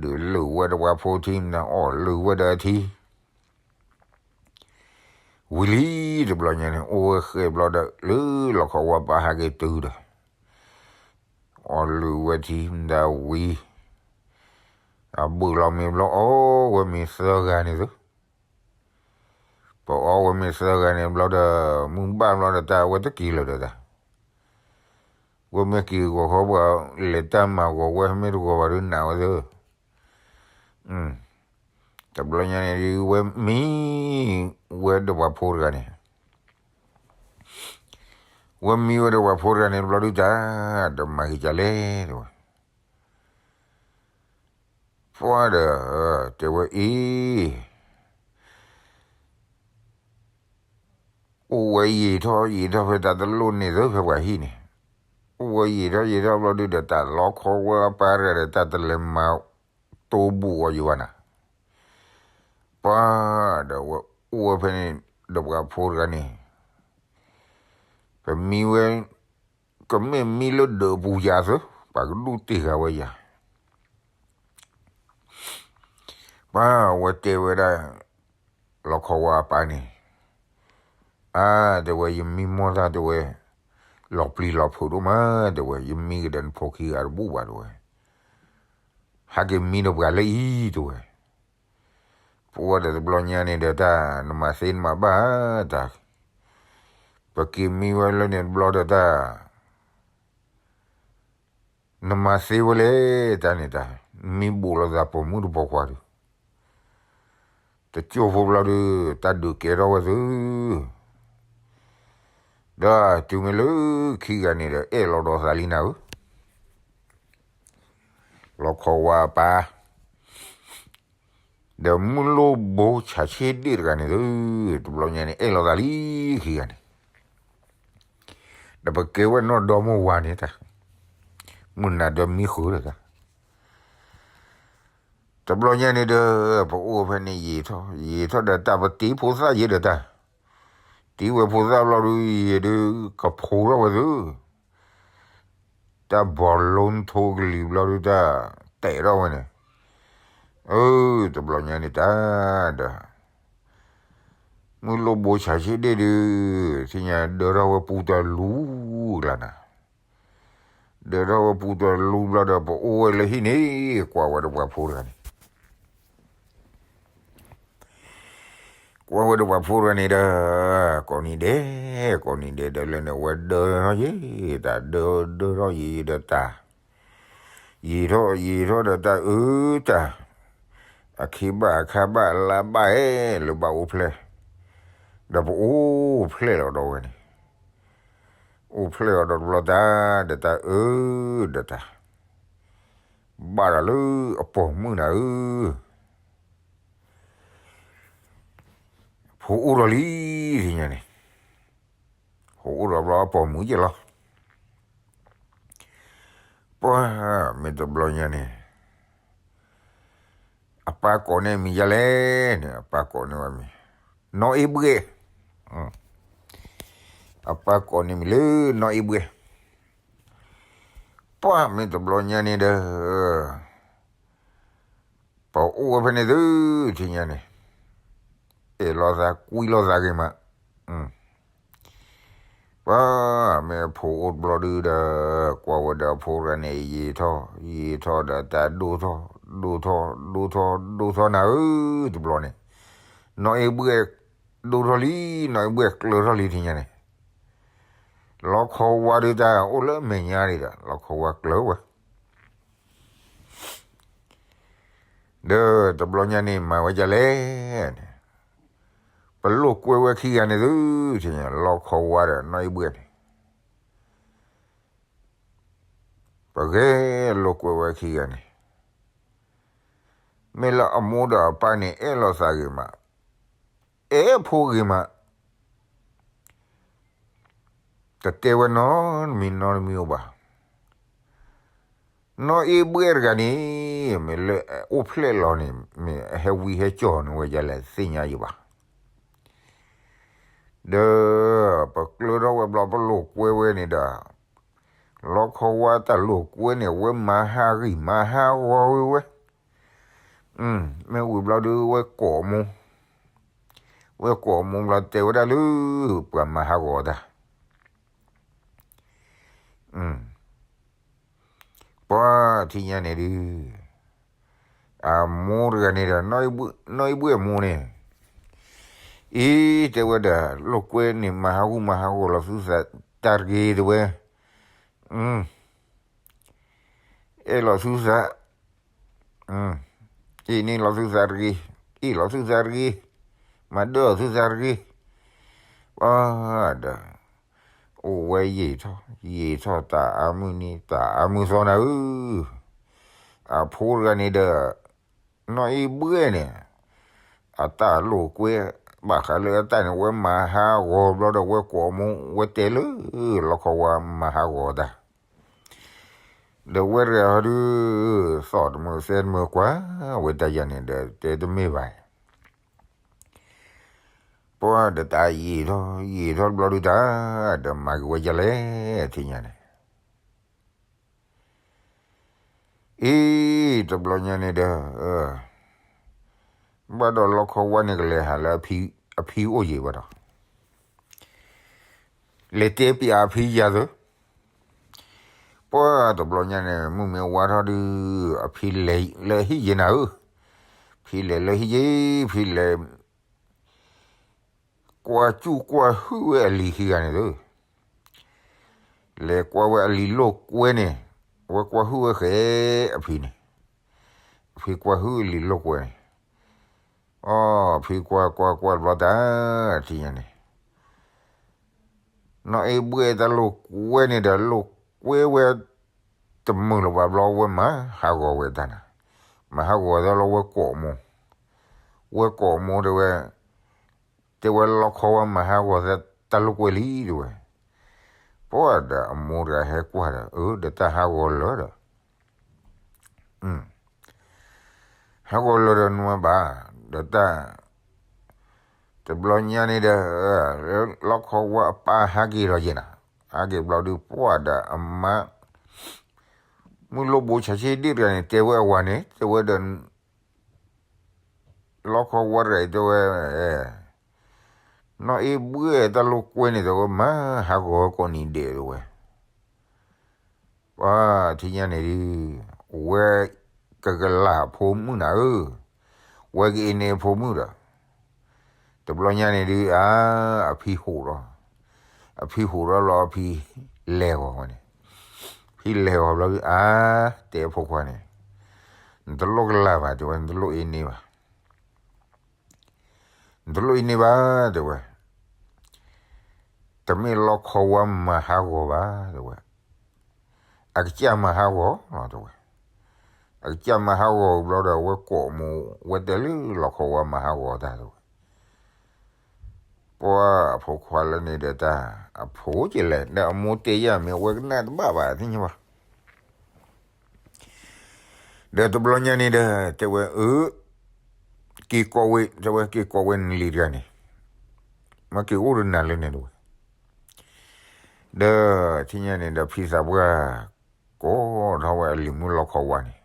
ဒုးလုၢ်ဝဲဒီးပှၤဖိထံမတၤ အီၣ်လုၢ်ဝဲဒီးအထံ ဝံၤလံ တဘျီညါန့ၣ် အိၣ်ဝဲဃဲဘျီဒီး လၢလီခီဝါပၢ်ဟဲက့ၤတုၤဒီး အီၣ်လုၢ်ဝဲထံမတၤဝံၤ အဘုးလီၤမ့ၤဘျီ အီၣ်ဝဲမ့ၤသၢဂၤန့ၣ်သု ပအီၣ်ဝဲမ့ၤသၢဂၤန့ၣ်ဘျီဒီး မုၢ်ဘၣ်ဘျီဒီးတၢ်ဝဲတက့ၤလၢၤဒီးတၢ် ဝဲမ့ၢ်က့ၤဂီၤခီပှၤ လဲၤတၢ်မၤဂီၤဝဲမ့ၢ်တဂီၤဘၣ်ဒီးနာ်ဝဲသ့ၣ် တဘျီညါန့ၣ်ဒုး ဝဲမံဝဲဒီးပှၤဖိတဂၤန့ၣ် ဝဲမံဝဲဒီးပှၤဖိတဂၤန့ၣ်ဘျီဒုးတၢ် ဒီးမၤက့ၤကလဲၣ်တဲဝဲ ပှၤဒီး တဲဝဲအံၤ အိၣ်ဝဲယံာ်ထီၣ်ယံာ်ထီၣ်ဖဲတၢ်တလိၣ်န့ၣ်သ့ ဖဲပှၤဟံၣ်န့ၣ် အိၣ်ဝဲယံာ်ထီၣ်ယံာ်ထီၣ်ဘျီဒုးဒီး တၢ်လီခီဝဲအပၢ်တဂၤဒီး တၢ်တလဲၤမၤတိၢ်ဘူးအီၤယံၤဘၣ်နၤ ပှၤဒီးဝဲအိၣ်ဝဲဖဲန့ၣ် ဒီးပှၤဖိတဂၤန့ၣ် ပမံဝဲ ကမ့ၢ်မံလၢဒၢးပူၤယၤသ့ ပှၤကဒူၣ်တ့ၢ်ဃာ်ဝဲယၤ ပှၤဝဲတဲဝဲဒၣ် လီခီဝါအပၢ်န့ၣ် အါ တဲဝဲ ယမံမီၢ်တၢ်တဲဝဲ လီၤပျံၤလီၤဖုးဒိၣ်မး တဲဝဲ ယမံကဒီးနဖိခံဂၤတဘူၣ်ဘၣ်တဲဝဲ ဟဲက့ၤမံဒီးပှၤလၢအံၤတဲဝဲ ပဝဲဒီးတဘျီညါန့ၣ်ဒီးတၢ် နမၤသ့နမၤဘၣ်တၢ် ပက့ၤမံဝဲလၢန့ၣ်တဘျီဒီးတၢ် နမၤသ့ဝဲလဲၣ် တၢ်န့ၣ်တၢ် မံဘူးလိာ်သးပိာ်မုၣ်တပိာ်ခွါဒီး တကၠိၢ်ဖိဘျီဒီး တၢ်ဒုးကဲထီၣ်ဝဲသု ဒီးတုၤမ့ၢ်လၢခံဂၤန့ၣ်ဒီး အဲၣ်လီၤဒီးသးလံနၤဧၢ လီခီဝါအပၢ် ဒီးမုၢ်လိၣ်ဘိဆးဆ့ၣ်ဒ့ၣ်တဂၤန့ၣ်သု, တဘျီညါန့ၣ် အဲၣ်လိာ်သးလံခံဂၤန့ၣ်, ဒီးပကဲဝဲနီၢ်ဒီမါဝၤန့ၣ်တၢ်, မုၢ်နၤဒီမံဃုာ်ဒီးတၢ်, တဘျီညါန့ၣ်ဒီး ပအိၣ်ဖဲန့ၣ်ယံာ်ထီၣ်ယံာ်ထီၣ်ဒီးတၢ် ပတံၤဖိသၣ်ယဲဒီးတၢ်, တံၤဝဲဖိသၣ်ဘျီဒုး ယံာ်ဒုး ကဖိထီၣ်ဝဲသု, တၢ်ဘီလိထိကလံၤဘျီဒုး တၢ်တဲာ်ထီၣ်ဝဲန့ၣ်, အၢ တဘျီညါန့ၣ်တၢ်ဒီး မုၢ်လိၣ်ဘိဆးဆ့ၣ်ဒ့ၣ်ဒုး သ့ၣ်ညါဒၢထီၣ်ဝဲပူတလူကျါနၤ, ဒၢထီၣ်ဝဲပူတလူဘျီဒီး ပအိၣ်ဝဲလၢဟံၣ်န့ၣ် ကွၢ်ဝဲဒီးပှၤဖိတဂၤန့ၣ် ကွၢ်ဝဲဒီးပှၤဖိတဂၤန့ၣ်ဒီး ကိးနံၤဒဲး ကိးနံၤဒဲးဒီး လၢန့ၣ်ဝဲဒၢထီၣ်ယံာ် တၢ်ဒၢဒၢထီၣ်ယံာ်ဒီးတၢ်, ယံာ်ထီၣ်ယံာ်ထီၣ်ဒီးတၢ်အၢတၢ်, အခ့ဘၣ်အခါဘၣ်လါဘၣ်အဲၣ်လၢဘၣ်အိၣ်ဖျဲၣ်, ဒီးပအိၣ်ဖျဲၣ်လီၤဒီးဝဲန့ၣ်, အိၣ်ဖျဲၣ်အီၤဒီးတဘျီတၢ် ဒီးတၢ်အၢဒီးတၢ်, ဘၣ်ဒီးလၢအပိာ်မုၣ်နၤဧၢ ဖိအိၣ်ထီၣ်လံ သ့ၣ်ညါန့ၣ်, ဖိအိၣ်ထီၣ်ဘျီအပိာ်မုၣ်ယဲလီၤ, ပှၤမ့ၢ်တဘျီညါန့ၣ်, အပၢ်ကိးန့ၢ်မံၤဒ်လဲၣ်န့ၣ် အပၢ်ကိးန့ၢ်ဝဲမံၤ, နီၢ်အ့ဘှဲၣ်, အပၢ်ကိးန့ၢ်မံၤလၢနီၢ်အ့ဘှဲၣ်, ပှၤမ့ၢ်တဘျီညါန့ၣ်ဒီး ပအိၣ်ဝဲဖဲန့ၣ်သု ထံၣ်ညါန့ၣ်, အဲၣ်လိာ်သးကွံလိာ်သးဂ့ၤမး, ပှၤမ့ၢ်အဖိအိၣ်တဘျီဒုဒီး ကွၢ်ဝဲဒီးအဖိတဂၤန့ၣ် ယံာ်ထီၣ်ယံာ်ထီၣ်ဒီးတၢ်ဒိၣ်ထီၣ်, ဒိၣ်ထီၣ်ဒိၣ်ထီၣ် ဒိၣ်ထီၣ်နၤဧၢ တဘျီန့ၣ်, နီၢ်အ့ဘှဲၣ်ဒိၣ်ထီၣ်လံ, နီၢ်အ့ဘှဲၣ်ကျၢၤထီၣ်လံ ထံၣ်ညါန့ၣ်, လီခီဝါဒုတၢ်အိၣ်လၢအမဲာ်ညါဒံးဒီး လီခီဝါကျၢၤဝဲ ဒီးတဘျီညါန့ၣ် မၤဝဲဒ်လဲၣ်န့ၣ်, ပလိာ်ကွဲဝဲခံဂၤန့ၣ်သု, ထံၣ်ညါ လီခီဝါဒီးနီၢ်အ့ဘှဲၣ်န့ၣ်, ပဂဲၤလိာ်ကွဲဝဲခံဂၤန့ၣ်, မ့ၢ်လၢအမိၢ်ဒီးအပၢ်န့ၣ် အဲၣ်လိာ်သးဂ့ၤမး, အဲၣ်ဖိဂ့ၤမး တတဲဝဲနီတမံၤနီတမံၤအိၣ်ဘၣ်. နီၢ်အ့ဘှဲၣ်တဂၤန့ၣ် မ့ၢ်လၢအအိၣ်ဖျဲၣ်လီၤန့ၣ် မ့ၢ်အဟဲဝံဟဲကၠီၣ်န့ၢ်ဝဲဒ်လဲၣ် သ့ၣ်ညါယံၤဘၣ်. ဒီးပကျၢၤထီၣ်ဝဲဘျီ ပလိာ်ကွဲဝဲန့ၣ်ဒီး လီခီဝါတၢ်လိာ်ကွဲန့ၣ် အဝဲမၤဟးဂီၤမၤဟးဂီၤဝဲဝဲ မ့ၢ်ဝံၤဘျီဒုး ဝဲကိးမူ, ဝဲကိးမူဘျီ တဲဝဲဒၣ်လၢ ပှၤမၤဟးဂီၤတၢ်, ပှၤထံၣ်ညါန့ၣ်ဒုး အမိၢ်တဂၤန့ၣ်ဒီး နီၢ်အ့ဘှဲၣ်အမိၢ်န့ၣ်, အံၤတဲဝဲဒၣ် လိာ်ကွဲန့ၣ် မၤဟးဂူာ်မၤဟးဂီၤလီၤသုသးတၢ်တဂ့ၤတဲဝဲ, အဲၣ်လီၤသုသး အ့ၣ်န့ၢ်လီၤသုသးတဂ့ၤ, အ့ၣ်လီၤသုသးတဂ့ၤ, မၤဒၢၣ်သုသးတဂ့ၤ, ပှၤဒီး အိၣ်ဝဲယံာ်ထီၣ် ယံာ်ထီၣ် တၢ်အါမုၢ်နံၤ တၢ်အါမုၢ်သီနၤဧၢ, အဖိတဂၤန့ၣ်ဒီး နီၢ်အ့ဘှဲၣ်န့ၣ် အတၢ်လိာ်ကွဲ ဘၣ်ဃးလၢအတၢ်န့ၣ် ဝဲမၤဟးဂီၤဘျီဒီး ဝဲကိးမူ ဝဲတဲလၢ လီခီဝါမၤဟးဂီၤတၢ် ဒီးဝဲတဂၤဟီဒုး သီၣ်တမုာ်သဲတမုာ်ကွၢ်ဝဲတၢ်ယၤန့ၣ်ဒီး တဲတမ့ၢ်ဘၣ်, ပှၤဒီးတၢ်ယံာ်ထီၣ်ယံာ်ထီၣ်တဘျီဒုးတၢ် ဒီးမၤက့ၤဝဲဒ်လဲၣ် ထံၣ်ညါန့ၣ်, အံၤ တဘျီညါန့ၣ်ဒီး ဘၣ်ဒီးလီခီဝါန့ၣ် ကလဲၤဟးလၢအဖံအိၣ်ယံၤဘၣ်ဒီး လဲၤတဲပျးအဖံယၤသု, ပှၤတဘျီညါန့ၣ် မုၢ်မ့ၢ်ဝါထီၣ်ဒုး အဖံလဲၤလၢဟံၣ်ယဲနၤဧၢ, ဖံလဲၤလၢဟံၣ်ယဲ, ဖံလဲၤ ကွၢ်စူၣ်ကွၢ်ဟုၣ်ဝဲအလံၤခံဂၤန့ၣ်သု, လဲၤကွၢ်ဝဲအလံၤလိာ်ကွဲန့ၣ်, အဝဲကွၢ်ဟုၣ်ဝဲဃဲအဖံန့ၣ်, အဖံကွၢ်ဟုၣ်အလံၤလိာ်ကွဲန့ၣ်, အဖံကွၢ်ကွၢ်ကွၢ်တဘျီတၢ် ထံၣ်ညါန့ၣ် နီၢ်အ့ဘှဲၣ်တၢ်လိာ်ကွဲန့ၣ်ဒီး လိာ်ကွဲဝဲတမုာ်လၢၤဘၣ်ဘျီ ဝဲမၤဟးဂီၤဝဲတၢ်နၤ, မၤဟးဂီၤတၢ်လီၤဝဲကိးမူ, ဝဲကိးအမိၢ်တဲဝဲ, တဲဝဲလီခီဝါမၤဟးဂီၤတၢ်လိာ်ကွဲလံတဲဝဲ. ပှၢ်ဒီးအမိၢ်တဂၤဟဲကွၢ်ဒီး အၢ ဒီးတၢ်ဟးဂီၤလၢာ်ဒီး ဟးဂီၤလၢာ်ဒီးနွံဘၣ်, ဒီးတၢ် တဘျီညါန့ၣ်ဒီး လီခီဝါအပၢ်ဟးက့ၤဒီးယဲၢ်နၤ, ဟးက့ၤဘျီဒုးပှၢ်ဒီးအမါ မုၢ်လိၣ်ဘိဆးဆ့ဒ့ၣ်တဂၤန့ၣ် တဲဝဲအဝၤန့ၣ် တဲဝဲဒီး လီခီဝါတဂၤအံၤတဲဝဲ, နီၢ်အ့ဘှဲၣ်တၢ်လိာ်ကွဲန့ၣ် တဲဝဲမၤဟးဂီၤကိးနံၤဒဲးတဲဝဲ. ပှၢ်ထံၣ်ညါန့ၣ်ဒုး ဝဲကကလၤအဖိမုၣ်နၤဧၢ, ဝဲကအ့န့ၢ်အဖိမုၣ်ဒီး တဘျီညါန့ၣ်ဒုး အါ အဖံဟိးထီၣ်, အဖံဟိးထီၣ်လီၤအဖံလဲၤဂီၤဝဲန့ၣ်, ဖံလဲၤဂီၤဘျီဒုး အါ တဲအဖိခွါန့ၣ်, နတလိၣ်ကလၤဘၣ်တဲဝဲ, နတလိၣ်အ့န့ၢ်ဘၣ် နတလိၣ်အ့န့ၢ်ဘၣ်တဲဝဲ, တမ့ၢ်လီခီဝါမၤဟးဂီၤဘၣ်တဲဝဲ, အကစၢ်မၤဟးဂီၤလီၤတဲဝဲ. အကစၢ်မၤဟးဂီၤဘျီဒီး အဝဲကိးအမိၢ် ဝဲတဲလၢလီခီဝါမၤဟးဂီၤတၢ်တဲဝဲ. ပှၢ်အဖိခွါလၢန့ၣ်ဒီးတၢ် အဖိကလဲၣ် ဒီးအမိၢ်တဲယၤမ့ၢ်အဝဲကနၣ်တဘၣ်ဘၣ်သ့ၣ်ညါဘၣ် ဒီးတဘျီညါန့ၣ်ဒီး တဲဝဲအၢ, က့ၤကိးဝဲ, တဲဝဲက့ၤကိးဝဲနလံၤတဂၤန့ၣ်, မ့ၢ်က့ၤအိၣ်ဒီးနၤလၢန့ၣ်တဲဝဲ. ဒီးထံၣ်ညါန့ၣ်ဒီး ဖံသးပှၢ် ကိးထီၣ်ဝဲအလံၤမုၣ်လီခီဝါန့ၣ်,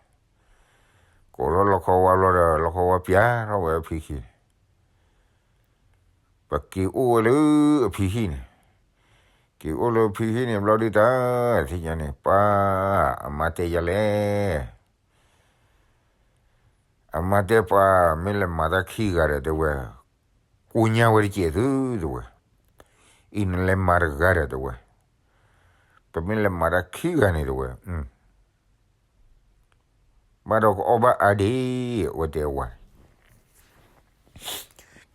ကိးထီၣ်လီခီဝါဘျီဒီး လီခီဝါပျဲထီၣ်ဝဲအဖံခံန့ၣ် ပက့ၤအိၣ်ဝဲလၢအဖံဟံၣ်န့ၣ်, က့ၤအိၣ်လၢဖံဟံၣ်န့ၣ်ဘျီဒုးတၢ် ထံၣ်ညါန့ၣ် ပှၢ်အမါတဲယၤလဲၣ်, အမါတဲပှၤ မ့ၢ်လဲၤမၤတၢ်ခံဂၤဒီးတဲဝဲ, ကိညါဝဲတစဲးသုတဲဝဲ, အံၤနလဲၤမၤတဂၤဒီးတဲဝဲ, ပမ့ၢ်လဲၤမၤတၢ်ခံဂၤန့ၣ်တဲဝဲ ဘၣ်ဒီးကအီၣ်ဘၣ်အါဒံး, အဝဲတဲအဝၤန့ၣ်,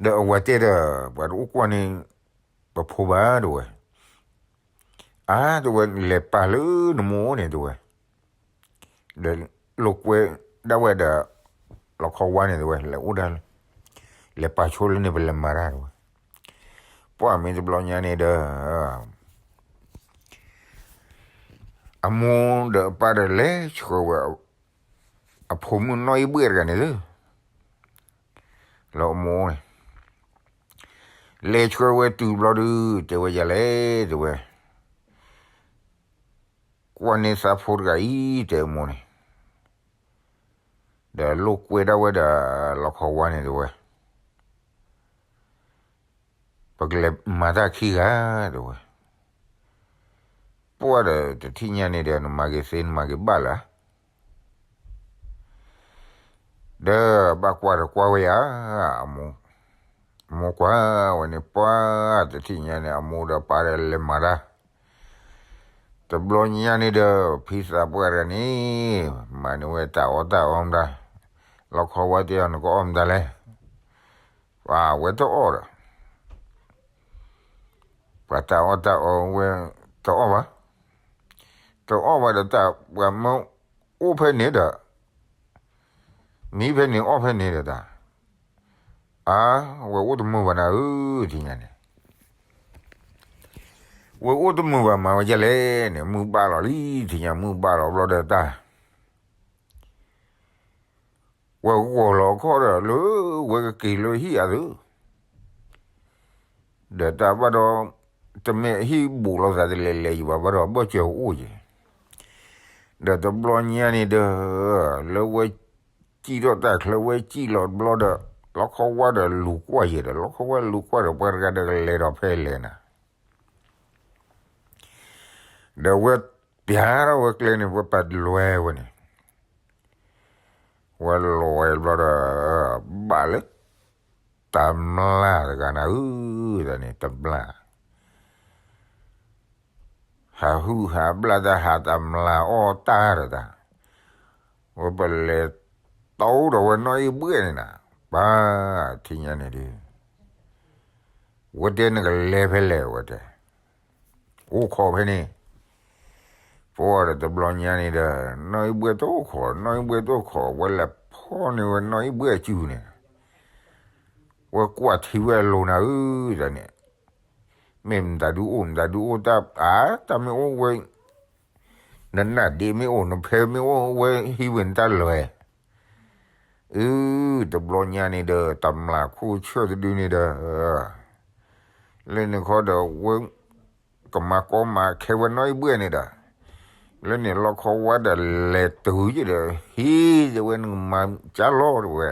ဒီးအဝၤတဲဒီး ပှၤတအိၣ်ကွၢ်န့ၣ် ပဖိဘၣ်တဲဝဲ, အါတဲဝဲ လဲၤပာ်လၢနမိၢ်အိၣ်န့ၣ်တဲဝဲ, ဒီးလိာ်ကွဲဒၣ်ဝဲဒီး လီခီဝါန့ၣ်တဲဝဲ လဲၤအိၣ်ဒၣ်, လဲၤပာ်ဆိလၢန့ၣ် ပလဲၤမၤတၢ်တဲဝဲ, ပှၢ်မ့ၢ်တဘျီညါန့ၣ်ဒီး အမိၢ်ဒီးအပၢ်ဒီးလဲၤဆှၢဝဲ အဖိမုၣ်နီၢ်အံၣ်ဘှဲၣ်တဂၤန့ၣ်လၢ လၢအမိၢ်န့ၣ်, လဲၤဆှၢဝဲတုၤဘျီဒုး တဲဝဲယၤလဲၣ်တဲဝဲ, ကွၢ်န့ၢ်သးဖိတဂၤအံၤတဲအမိၢ်န့ၣ်, ဒီးလိာ်ကွဲဒၣ်ဝဲဒီး လီခီဝါန့ၣ်တဲဝဲ ပကလဲၤမၤတၢ်ခံဂၤတဲဝဲ, ပှၢ်ဒီးတထံၣ်ညါန့ၣ်ဒီး နမၤက့ၤသ့ နမၤက့ၤဘၣ်လၢၤ, ဒီးဘၣ်ကွၢ်ဒီးကွၢ်ဝဲယၤ, အမိၢ်ကွၢ်ဝဲန့ၣ် ပှၢ်တထံၣ်ညါန့ၣ် အမိၢ်ဒီးပၢ်ဒီးလဲၤမၤတၢ်, တဘျီညါန့ၣ်ဒီး ဖံသးပှၢ်တဂၤန့ၣ် မၤန့ၢ်ဝဲတၢ်အီၣ်တၢ်အီမတၤ, လီခီဝါတဲအီၤ နကအီၣ်မတၤလဲၣ်, ပှၤဝဲတအီၣ်ဒီး ပှၤတၢ်အီၣ်တၢ်အီဝဲတအီၣ်ဘၣ်, တအီၣ်ဘၣ်ဒီးတၢ် ပှၤမၢအိၣ်ဖဲန့ၣ်ဒီး မံဖဲန့ၣ်အီၣ်ဖဲန့ၣ်ဒီးတၢ်, အါ ဝဲအိၣ်တမုာ်ဘၣ်နၤဧၢ ထံၣ်ညါန့ၣ်, ဝဲအိၣ်တမုာ်ဘၣ်မၤဝဲဒ်လဲၣ်န့ၣ် မုၢ်ဘၣ်လီၤလံ ထံၣ်ညါ မုၢ်ဘၣ်လီၤဘျီဒီးတၢ် ဝဲဂီၤလီၤအခီၣ်ဒီးလၢဝဲကက့ၤလၢဟံၣ်အသု, ဒီးတၢ်ဘၣ်ဒီး တမ့ၢ်ဟံၣ်ဘူးလိာ်သးတလဲၤလဲၤယံၤဘၣ် ဘၣ်ဒီးဘၢၣ်စၢၤအိၣ်ယဲၢ်, ဒီးတဘျီညါန့ၣ်ဒီး လၢဝဲစံၣ်ထီၣ်တၢ်ချၢ ဝဲစံၣ်လီၤဘျီဒီး လီခီဝါဒီးလူၤကွၢ်ယဲၢ်ဒီး လီခီဝါလူၤကွၢ်ဒီး ပှၤတဂၤဒီးကလဲၤဒီးဖဲလဲၣ်နၤ ဒီးဝဲပျဲထီၣ်ဝဲကျဲန့ၣ် ဝဲပာ်လွဲဝဲန့ၣ်, ဝဲလွဲဘျီဒီး ဘၣ်လၢတၢ်မျၢ်တဂၤနၤဧၢ, တၢ်န့ၣ်တမျၢ်, ဟးဟုၣ်ဟးဘျၣ်တၢ်ဟးတၢ်မျၢ်အီၣ်တၢ်ဒီးတၢ်, ဝဲပလဲၤတီဒီးဝဲနီၢ်အံၣ်ဘှဲၣ်န့ၣ်နၤ, ပၢ်ထံၣ်ညါန့ၣ်ဒုး ဝဲတဲနကလဲၤဖဲလဲၣ်ဝဲတဲ, အိၣ်ခိးဖဲန့ၣ်, ပှၢ်ဒီးတဘျီညါန့ၣ်ဒီး နီၢ်အံၣ်ဘှဲၣ်တအိၣ်ခိး နီၢ်အံၣ်ဘှဲၣ်တအိၣ်ခိး ဝဲလဲၤဖီၣ်န့ၢ်ဝဲနီၢ်အံၣ်ဘှဲၣ်အစုန့ၣ်, ဝဲကွၢ်ထံဝဲအလိၤနၤဧၢ, တၢ်န့ၣ်, မ့ၢ်မတၤဒုအိၣ် မတၤဒုအိၣ်တၢ် အါ တၢ်မ့ၢ်အိၣ်ဝဲ, နနၢ်ဒ့မ့ၢ်အိၣ် နဖဲမ့ၢ်အိၣ် ဝဲဟံးဝဲနတၢ်လၢာ်, အု, တဘျီညါန့ၣ်ဒီး တမျၢ်ခိၣ်ဆၢၣ်တဒုန့ၣ်ဒီး လၢန့ၣ်ခီဒီး ဝဲ ကမၤကီမၤခဲဝဲနီၣ်အံၤဘှဲၣ်န့ၣ်ဒီး, လၢန့ၣ်လီခီဝါဒီးလဲၤတုၤယဒီး ဟံး တဲဝဲ နကမၤကၢ်လီၤ တဲဝဲ,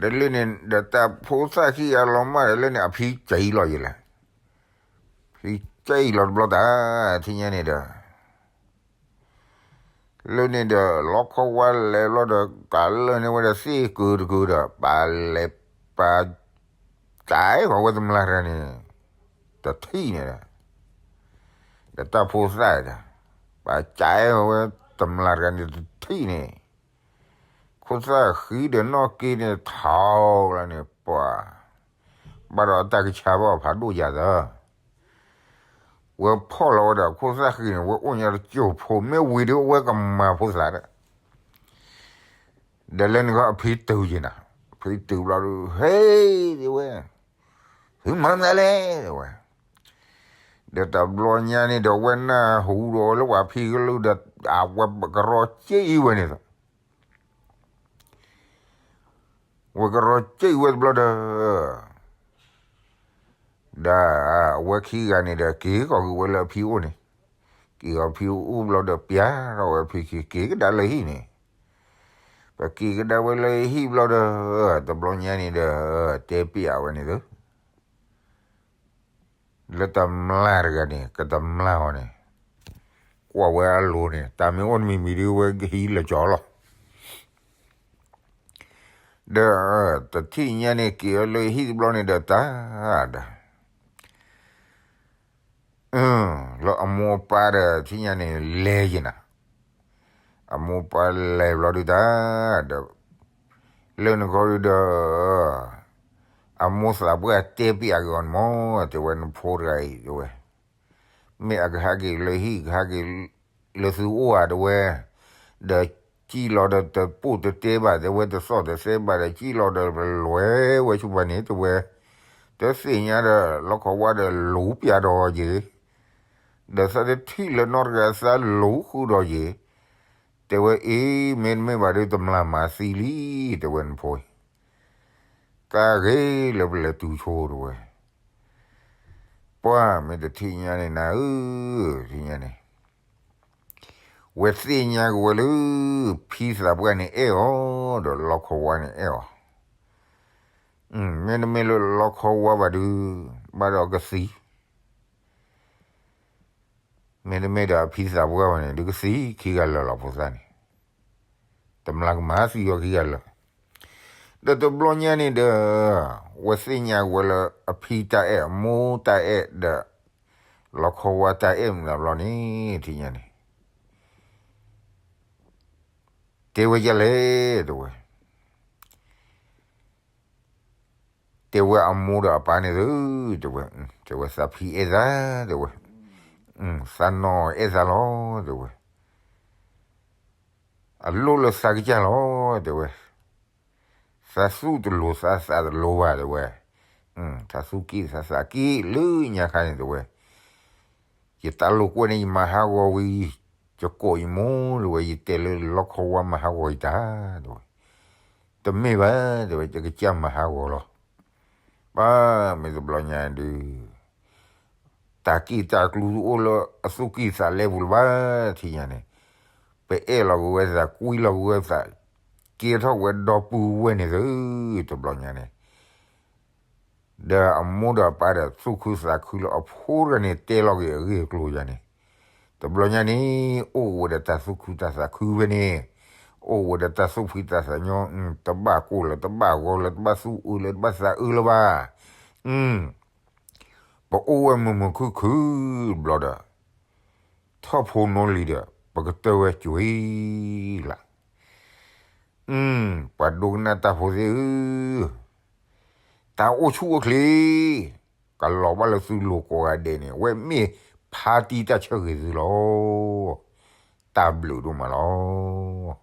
ဒီးလၢန့ၣ်ဒီးတၢ်ဖိသၣ်ခံဂၤလီၤမၢ်ဒီး လၢန့ၣ်အဖံကၠံလီၤယလဲၣ်, ဖံကၠံလီၤတဘျီတၢ်, ထံၣ်ညါန့ၣ်ဒီး လၢန့ၣ်ဒီး လီခီဝါလဲၤဘျီဒီး ကးလၢာ်န့ၢ်ဝဲဒီးသ့ၣ်ကုာ်တကုာ်ဒီး ပာ်လဲၤပာ် ကၠဲဃီၤဝဲတမျၢ်တဂၤန့ၣ်, တထံၣ်န့ၣ်ဒီး, ဒီးတၢ်ဖိသၣ်ဒီး, ပာ်ကၠဲဃီၤဝဲတမျၢ်တဂၤန့ၣ်တထံၣ်န့ၣ်, ခိၣ်သၣ်ဃံဒီးနီၣ်က့န့ၣ်ထီၣ်လၢန့ၣ် ပှၤ ဘၣ်ဒီးတၢ်ကဆါဘၣ်ဖးဒိၣ်ယၤသၢ ဝဲဖီၣ်လီၤဝဲဒီးခိၣ်သၣ်ဃံန့ၣ် ဝဲအိၣ်ညါတစိၢ်ဖိ မ့ၢ်ဝံၤဒီးဝဲကမၤဖိသၣ်ဒီး, ဒီးလၢန့ၣ်ခီအဖံတုၤယဲနၤ, ဖံတုၤဘျီဒီး ဟ့ တဲဝဲ, သုမၤမနုၤလဲၣ် တဲဝဲ, ဒီးတဘျီညါန့ၣ်ဒီးဝဲနၢ်ဟူဒီးလၢပှၤဖံကလုၢ်ဒီး အဝဲကရီက့အံၤဝဲန့ၣ် ဝဲကရီက့ဝဲတဘျီဒီး, ဒီးအဝဲခံဂၤန့ၣ်ဒီး က့ၤကီၢ်က့ၤဝဲလၢအဖံအိၣ်န့ၣ်, က့ၤအီၤဖံအိၣ်ဘျီဒီးပျဲထီၣ်ဝဲဖံခံ က့ၤကဒါလၢဟံၣ်န့ၣ်, ပက့ၤကဒါဝဲလၢဟံၣ်ဘျီဒီး, တဘျီညါန့ၣ်ဒီး, တဲပ့ၢ်အဝဲန့ၣ်သု လၢတမျၢ်တဂၤန့ၣ် ကတမျၢ်အီၤန့ၣ်, ကွၢ်ဝဲအလိၤန့ၣ် တၢ်မ့ၢ်အိၣ်တမံၤမံၤဒီးဝဲကဟံးလၢကၠီလီၤ, ဒီးတထံၣ်ညါန့ၣ် က့ၤအီၤလၢဟံၣ်တဘျီန့ၣ်ဒီးတၢ်ဒီး လၢအမိၢ်အပၢ်ဒီးထံၣ်ညါန့ၣ် လဲၤယဲနၤ, အမိၢ်ပၢ်လဲၤဘျီဒုးတၢ်ဒီး, လၢနဂီၢ်ဒုးဒီး, အမိၢ်သးပှၢ်တဲပ့ၢ်အဂ့ၢ်အီၤန့ၣ်မး, တဲဝဲနဖိတဂၤအံၤတဲဝဲ, မ့ၢ်အကဟးက့ၤလၢဟံၣ် ကဟးက့ၤလၢသုအိၣ်ဧါတဲဝဲ, ဒီးစံၣ်လီၤဒီးတပိၢ်တတဲဘၣ်တဲဝဲ တသီၣ်တသဲဘၣ်ဒီး စံၣ်လီၤဒီးပလဲၤဝဲဆူပှၤန့ၣ်တဲဝဲ, တသ့ၣ်ညါဒီးလီခီဝါဒီးလူၤပျၢ်ဒီးယဲ ဒီးသးတထံၣ်လၢၤနီတဂၤသးလူၤဃုာ်ဒီးယဲ, တဲဝဲအ့ မ့တမ့ၢ်ဘၣ်ဒီးတမျၢ်မၤသံလံ, တဲဝဲနဖိ, ကါဂ့ၤလၢပလဲၤတုၤဆိတဲဝဲ, ပှၢ်မ့ၢ်တထံၣ်ညါန့ၣ်နၤဧၢ, ထံၣ်ညါန့ၣ်, ဝဲသ့ၣ်ညါကဝဲလၢ ဖံသးပှၢ်န့ၣ်အဲၣ်အီၤ, ဒီးလီခီဝါန့ၣ်အဲၣ်အီၤ, မ့တမ့ၢ်လၢလီခီဝါဘၣ်ဒုး, ဘၣ်ဒီးကသံ မ့တမ့ၢ်ဒီးအဖံသးပှၢ်ဘၣ်န့ၣ် ဒုးကသံခံဂၤလၢာ်လီၤဖိသၣ်န့ၣ်, တမျၢ်ကမၤသံအီၤခံဂၤလၢာ်, ဒီးတဘျီညါန့ၣ်ဒီး, ဝဲသ့ၣ်ညါဝဲလၢအဖံတၢ်အဲၣ်အမိၢ်တၢ်အဲၣ်ဒီး, လီခီဝါတၢ်အဲၣ်မတၤဘျီန့ၣ် ထံၣ်ညါန့ၣ်, တဲဝဲဒ်လဲၣ် တဲဝဲ တဲဝဲအမိၢ်ဒီးအပၢ်န့ၣ်သု, တဲဝဲ, တဲဝဲသးဖံအဲၣ်သး, တဲဝဲ, သးနီၢ်အဲၣ်သးလီၤ, တဲဝဲ, အလိၣ်လၢသးကစၢ်လီၤ, တဲဝဲ, သးသူၣ်တလိၤသးသးတလိၤဘၣ် တဲဝဲ, သးသူၣ်ကံၢ်သးသးကံၢ်လၢညါခါန့ၣ် တဲဝဲ, ယတၢ်လိာ်ကွဲန့ၣ် ယမၤဟးဂီၤဝံၤ, ယကိးယမိၢ် တဲဝဲ, ယတဲလၢလီခီဝါမၤဟးဂီၤယတၢ်, တဲဝဲ, တမ့ၢ်ဘၣ် တဲဝဲ, ယကစၢ်မၤဟးဂီၤလီၤ, ဘၣ်မ့ၢ်တဘျီညါဒုး တၢ်ကံၢ်တၢ်ကျူတအိၣ်လၢအသူၣ်ကံၢ်သးလဲပူၤလၢၤဘၣ် ထံၣ်ညါန့ၣ်, ပအဲၣ်လီၤက့ၤဝဲသး ကွံလီၤက့ၤဝဲသး, ကဲထီၣ်ဝဲဒီပုၢ်ဝဲၢ်န့ၣ်သု, တဘျီညါန့ၣ် ဒီးအမိၢ်ဒီးအပၢ်ဒီးသူၣ်ခုသးခုလၢအဖိတဂၤန့ၣ် တဲလီၤက့ၤအဂ့ၢ်အကျိၤယၤန့ၣ်, တဘျီညါန့ၣ် အိၣ်ဝဲဒီးတၢ်သူၣ်ခုသးသးခုဖဲန့ၣ်, အိၣ်ဝဲဒီးတၢ်သူၣ်ဖှံသးသးညီ, တဘၣ်ကိၢ်လၢၤ တဘၣ်သူၣ်အုးလၢၤ တဘၣ်သးအုးလၢၤဘၣ်, ပအိၣ်ဝဲမုာ်မုာ်ခုၣ်ခုၣ်တဘျီဒီး, ထီၣ်ဖိနီလံၤဒီး ပကတၢၢ်ဝဲကွံာ်လၢ် ပှၤဒိကနၣ်တၢ်ဖိသ့ၣ်ဧၢ, တၢ်အိၣ်ဆူၣ်အိၣ်ချ့, ကလီၤဘၣ်လၢသုလိၤကိးဂၤဒဲးန့ၣ် အဝဲမ့ၢ်ဖါတံၢ်တၢ်ဆၢဂ့ၤသုလီၤ. တၢ်ဘျုးဒိၣ်မးလီၤ.